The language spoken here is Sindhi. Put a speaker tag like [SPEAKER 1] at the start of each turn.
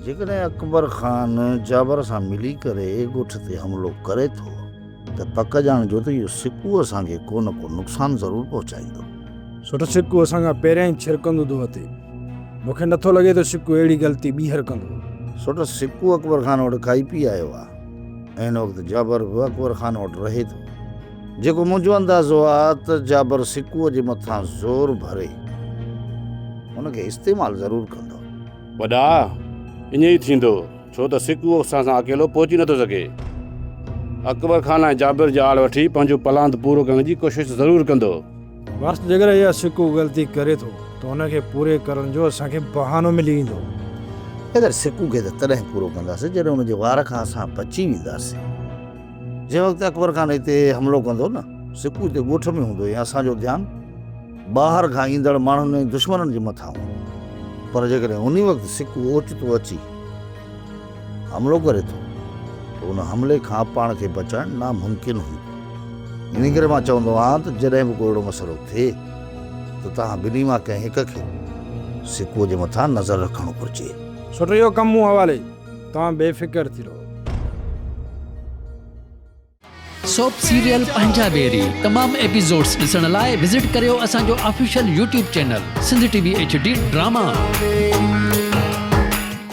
[SPEAKER 1] جيڪڏهن اڪبر خان جابر سان ملي ڪري ڳوٺ تي حملو ڪري ٿو ته پڪ ڄاڻجو ته اهو سڪو اسان کي ڪو نه ڪو نقصان ضرور پهچائيندو.
[SPEAKER 2] سٺ سڪو اسان کان پهريان ئي ڇرڪندو ٿو وتي. مون کي نٿو لڳي ته سڪو اهڙي غلطي ٻيهر ڪندو.
[SPEAKER 1] سٺ سڪو اڪبر خان وٽ کائي پي آيو آهي ۽ هن وقت جابر به اڪبر خان وٽ رهي ٿو. جيڪو منهنجو اندازو آ ته جابر سڪوء جي مٿان زور ڀري ان کي استعمال ضرور ڪندو.
[SPEAKER 3] وڏا، ائين ئي ٿيندو، ڇو ته سڪو اسان سان اڪيلو پهچي نٿو سگهي. اڪبر خان ۽ جابر جي آڙ وٺي پنهنجو پلاند پورو ڪرڻ جي ڪوشش ضرور ڪندو.
[SPEAKER 2] وارث، جيڪڏهن اها سڪو غلطي ڪري ٿو ته ان کي پوري ڪرڻ جو اسان کي بهانو ملي ويندو.
[SPEAKER 1] اگر سڪو کي ته تڏهن پورو ڪنداسين جڏهن ان جي وار کان اسان بچي وينداسين. جنهن وقت اڪبر خان هتي حملو ڪندو نه، سڪو هتي ڳوٺ ۾ هوندو ۽ اسان جو ڌيان ٻاهر کان ايندڙ ماڻهن ۽ دشمنن جي مٿان هوندو. پر جيڪڏهن انهي وقت سڪو اوچتو اچي حملو ڪري ٿو ته ان حملي کان پاڻ کي بچائڻ ناممڪن هوندو. انهي ڪري مان چوندو آهيان ته جڏهن به ڪو اهڙو مسئلو ٿئي ته توهان ٻنهي مان ڪنهن هڪ کي سڪوء جي مٿان نظر رکڻ گهرجي.
[SPEAKER 2] سٺو اهو ڪم مون حوالي. توهان بي فڪر ٿي رهو.
[SPEAKER 4] سوپ سيريل پنهنجا ويري تمام ايپيسوڊس ڏسڻ لاء وزٽ ڪريو اسان جو official YouTube channel Sindh T V H D drama.